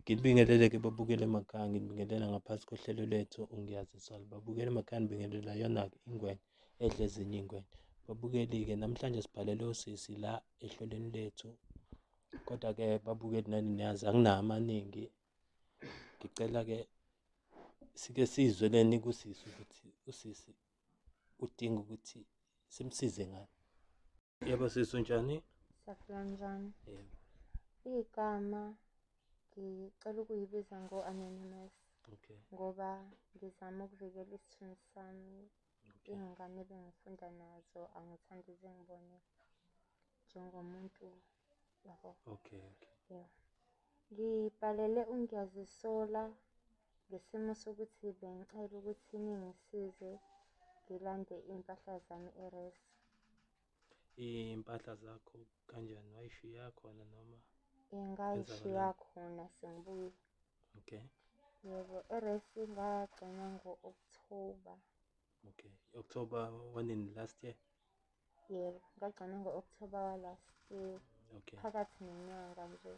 Nginibingelele-ke babukeli emakhaya, nginibingelela ngaphansi kohlelo lethu uNgiyazisola. Babukeli emakhaya, nibingelela yona-ke ingwenya edla ezinye iy'ngwenya. Babukeli-ke namhlanje sibhalele usisi la ehlelweni lethu, kodwa-ke babukeli nani niyazi anginawo amaningi. Ngicela-ke sike sizweleni kusisi ukuthi usisi udinga ukuthi simsize ngani. Yebo sisi, unjani? Siyaphila, njani? Yebo. Igama ngicela ukuyibiza ngo-anonymous. Okay. Ngoba ngizama ukuvikela isithunzi sami. Okay. Iy'ngane ebengifunda nazo angithandi zingibone njengomuntu yabo. Okay. Yeah. Ngibhalele uNgiyazisola ngesimo sokuthi bengicela ukuthi ningisize ngilande iy'mpahla zami e-res. Iy'mpahla zakho kanjani? Wayishiya khona noma? Ngayishiya khona sengibuya. Okay. Yebo, e-res ngagcina ngo-October. Okay. October wanini last year? Yebo, ngagcina ngo-October wa-last year. Okay. Phakathi nenyanga nje.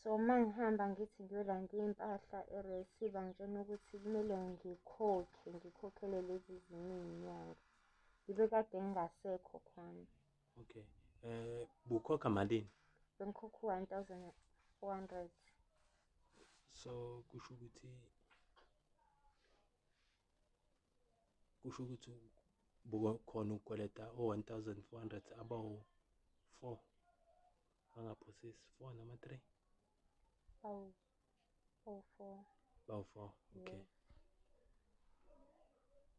So uma ngihamba ngithi ngiyolanda iy'mpahla e-res, bangitshena ukuthi kumele ngikhokhe, ngikhokhele lezi ezinye iy'nyanga. Ngibe kade ngingasekho khona. Okay. Bukhokha malini? Bengikhokha u-1,400. So kusho ukuthi bukhona ukukweleta o-1,400 abawu-4, angaphosisi 4 noma 3? Bawu-4. Bawu-4, okay. Yes.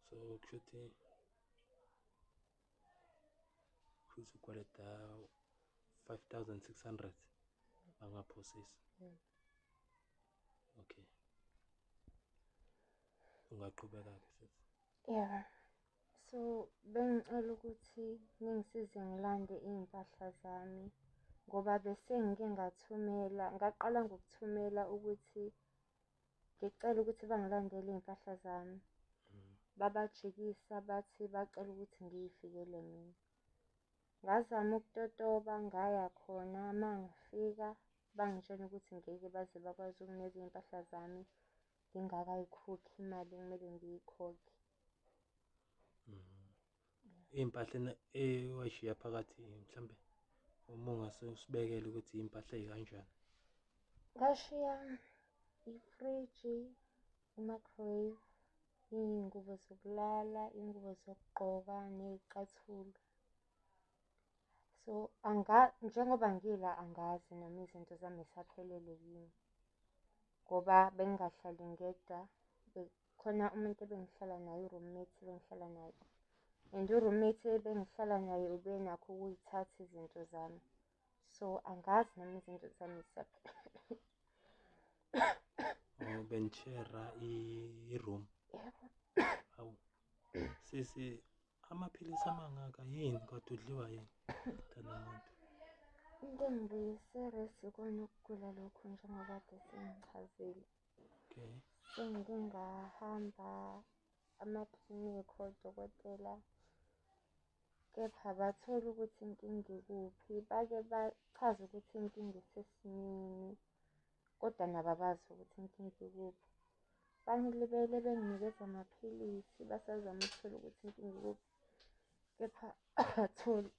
So kusho ukuthi ukweleta 5,600, angaphosisi. Okay. Ungaqhubeka-ke sisi. Yeah. So bengicela ukuthi ningisize ngilande iy'mpahla zami ngoba bese ngike ngathumela, ngaqala ngokuthumela ukuthi ngicela ukuthi bangilandele iy'mpahla zami. Babajikisa bathi bacela ukuthi ngiy'fikele mina. Ngazama ukutotoba ngaya khona, uma ngifika bangitshena ukuthi ngeke baze bakwazi ukunginikeza iy'mpahla zami ngingakayikhokhi imali ekumele ngiyikhokhe. Iy'mpahla ewayishiya phakathi mhlambe uma ungase usibekele ukuthi iy'mpahla ey'kanjani? Ngashiya ifriji, i-microwave, iy'ngubo zokulala, iy'ngubo zokugqoka ney'cathulo. So njengoba ngila angazi noma izinto zami y'saphelele yini ngoba bengingahlali ngedwa, khona umuntu ebengihlala naye, i-roommate ebengihlala naye. And i-roommate ebengihlala naye ubenakho ukuy'thatha izinto zami. So angazi noma izinto zami zisaphelele. Oh, benishera i-room? Yebo. Hawu. Sisi, amaphilisi amangaka yini kodwa udliwa yini? Mntanomuntu. Into engibuyise e-res ikona ukugula lokhu njengoba kade sengichazile. Okay. Sengike ngahamba amaklinikhi odokotela, kepha abatholi ukuthi inkinga ikuphi. Bake bachaze ukuthi inkinga isesimeni, kodwa nabo abazi ukuthi inkinga ikuphi. Bangilibele benginikeza amaphilisi, basazama ukuthola ukuthi inkinga ikuphi, kepha abatholi.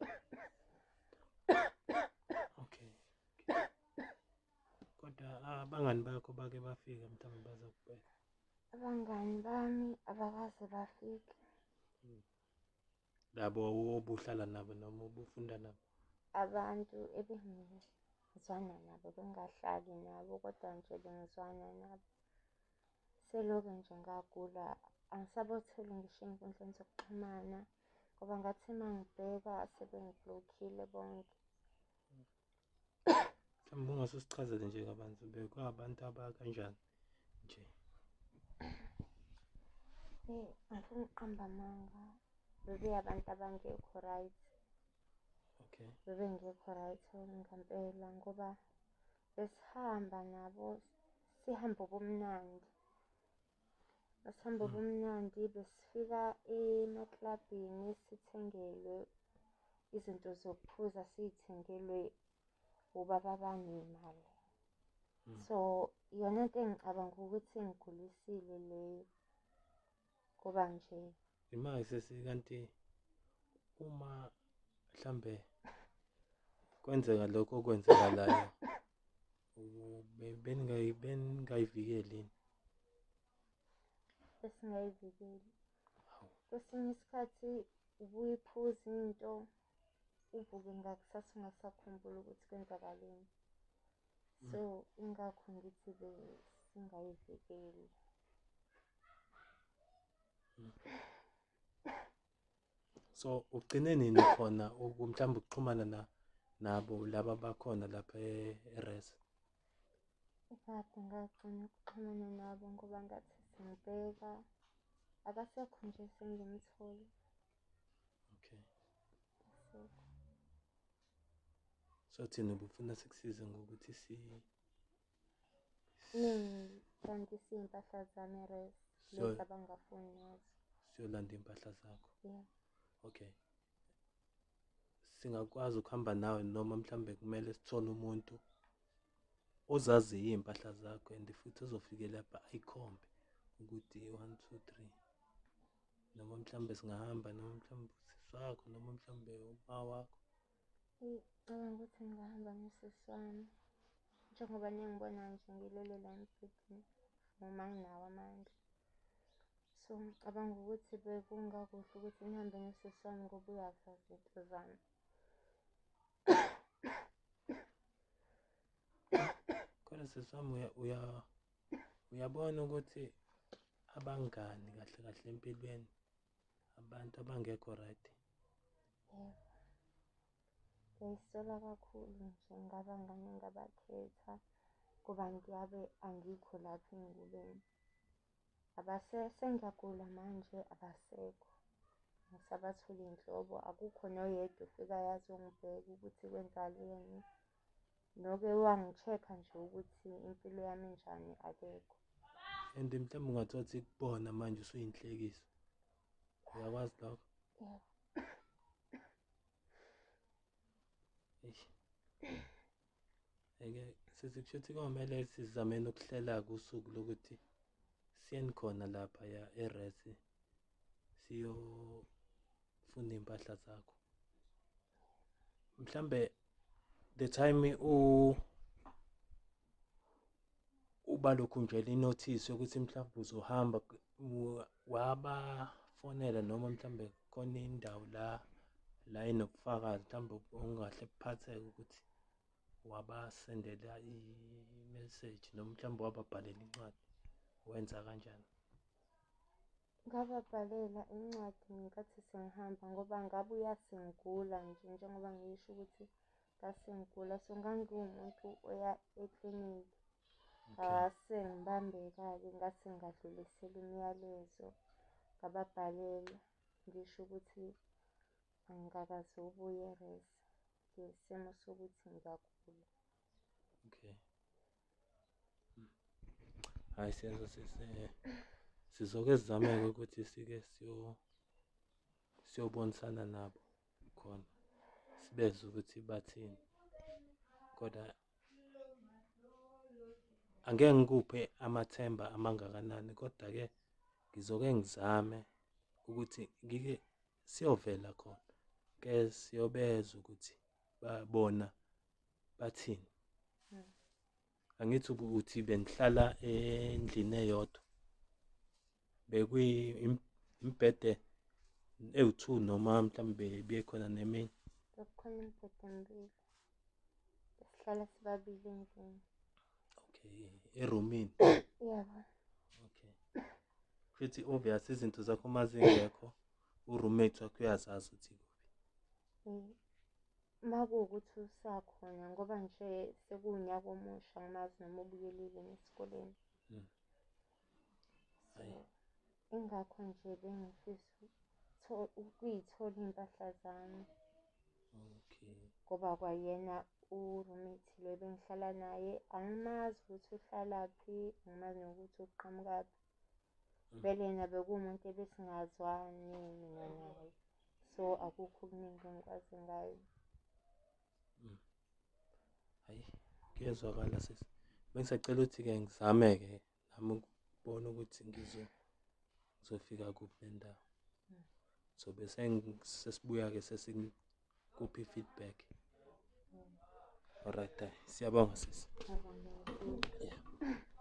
Okay. Kodwa abangani bakho bake bafika mhlawumbe bazokubheka? Abangani bami abakaze bafike. Labo obuhlala nabo noma obufunda nabo? Abantu ebengizwana nabo, bengingahlali nabo kodwa nje bengizwana nabo. Selokhu nje ngagula angisabatholi ngisho ey'nkundleni zokuxhumana ngoba ngathi uma ngibheka sebengi-block-ile bonke. Mhlawumbe ungase usichazele nje kabanzi bekwabantu abakanjani nje? Angifuni ukuqamba amanga, bebe abantu abangekho right. Okay. Bebengekho right ngempela ngoba besihamba nabo sihambe ubumnandi. Besihamba ubumnandi, besifika emaklabhini sithengelwe izinto zokuphuza, siy'thengelwe obaba abanemali. So iyona nto engicabanga ukuthi ingigulisile leyo, ngoba nje Imake sesi, kanti uma mhlambe kwenzeka lokho okwenzakalayo, beningayivikeli yini? Besingayivikeli. Hawu. Kwesinye isikhathi ubuye uphuze into, uvuke ngakusasa ungasakhumbuli ukuthi kwenzakaleni. So ingakho ngithi besingayivikeli. So ugcine nini khona mhlawumbe ukuxhumana nabo laba bakhona lapha e-res? Kade ngagcina ukuxhumana nabo ngoba ngathi sengibheka akasekho nje sengimthola. Okay. Akasekho. So thina ubufuna sikusize ngokuthi si Ningithandise iy'mpahla zami e-res, lezi abangafuni nazo. Siyolanda iy'mpahla zakho? Yeah. Okay. Singakwazi ukuhamba nawe noma mhlambe kumele sithole umuntu ozaziyo iy'mpahla zakho and futhi ozofike lapha ayikhombe ukuthi 1 2 3, noma mhlambe singahamba noma mhlambe usisi wakho noma mhlambe uma wakho? Ngicabanga ukuthi ngingahamba nosisi wami, njengoba ningibona nje ngilele la embhedeni noma nginawo amandla. So ngicabanga ukuthi bekungakuhle ukuthi ngihambe nosisi wami ngoba uyazazi izinto zami. Kodwa sisi wami uyabona ukuthi abangani kahle kahle empilweni abantu abangekho right. Yebo. Ngiyisola kakhulu nje ngabangani engabakhetha ngoba ngiyabe angikho lapha ey'ngubeni. Sengiyagula manje abasekho. Angisabatholi nhlobo, akukho noyedwa ofikayo azongibheka ukuthi kwenzakaleni. Noke wangi-check-a nje ukuthi impilo yami injani, akekho. And mhlawumbe ungathola ukuthi kubona manje usuyinhlekisa. Uyakwazi lokho? Yebo. Eish. Eke sithi kusho ukuthi komele sizameni ukuhlela usuku lokuthi siyeni khona lapha ya e-res siyofuna iy'mpahla zakho. Mhlambe the time uba lokhu nje inothisi yokuthi mhlawumbe uzohamba, wabafonela noma mhlambe khona indawo la enobufakazi mhlawumbe ongahle kuphatheke ukuthi wabasendela i-message noma mhlawumbe wababhalela incwadi, wenza kanjani? Ngababhalela incwadi ngenkathi sengihamba ngoba ngabuya sengigula nje, njengoba ngisho ukuthi ngase ngigula. So ngangiwumuntu oya eklinikhi. Ngase ngibambeka-ke, ngase ngadlulisela umyalezo, ngababhalela ngisho ukuthi angikakaze ubuye e-res ngesimo sokuthi ngiyagula. Okay. Hhayi siyezwa sizoke sizame-ke ukuthi sike siyobonisana nabo khona sibezwe ukuthi bathini, kodwa angeke ngikuphe amathemba amangakanani, kodwa-ke ngizoke ngizame ukuthi ngike siyovela khona ke siyobezwa ukuthi babona bathini. Angithi ukuthi benihlala endlini eyodwa, bekuyimbhede ewu-2 noma mhlawumbe bekhona neminye? Bekukhona imibhede emibili, besihlala sibabili endlini. Okay, erumini? Yebo. Okay. Futhi obvious izinto zakho uma zingekho, u-roommate wakho uyazazi ukuthi kuphi. Uma kuwukuthi usakhona, ngoba nje sekuwunyaka omusha angimazi noma ubuyelile esikoleni. So ingakho nje bengifisa ukuyithola iy'mpahla zami. Okay. Ngoba kwayena u-roommate lo ebengihlala naye angimazi ukuthi uhlalaphi, angimazi nokuthi uqhamukaphi. Vele yena bekuwumuntu ebesingazwani mina naye. So akukho okuningi engikwazi ngaye. Hhayi, kuyezwakala sisi. Bengisacela ukuthi-ke ngizame-ke nami ukubona ukuthi ngizofika kuphi nendawo. So bese sesibuya-ke sesikuphi i-feedback. Alright, siyabonga sisi. Ngiyabonga kakhulu. Yeah.